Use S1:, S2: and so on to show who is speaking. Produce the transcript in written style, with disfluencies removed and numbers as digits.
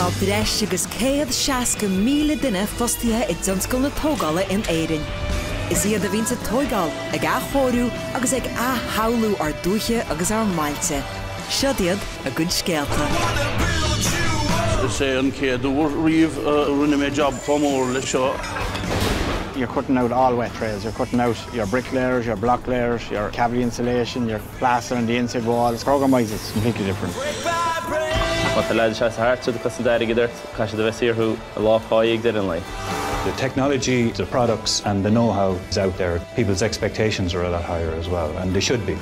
S1: Tá breis agus 160,000 duine fostaithe i dtionscal na tógála in Éirinn. Is iad a bhíonns ag tóigeáil, ag athchóiriú agus ag athshamhlú ár dúiche agus ár mbailte. Seod iad a gcuid scéalta.
S2: Is é an chéad uair riamh a rinne mé jab chomh mór leis seo.
S3: You're cutting out all wet trades. You're cutting out your bricklayers, your blocklayers, your cavity insulation, your plaster on the inside walls. Program-wise, it's completely different.
S4: Má tá leaid ag seasamh thart, siad ag cosaint airgid ort, caithfidh siad a bheith saor thú i lá pá ag deireadh an lae.
S5: The technology, the products and the know-how is out there. People's expectations are a lot higher as well, and they should be.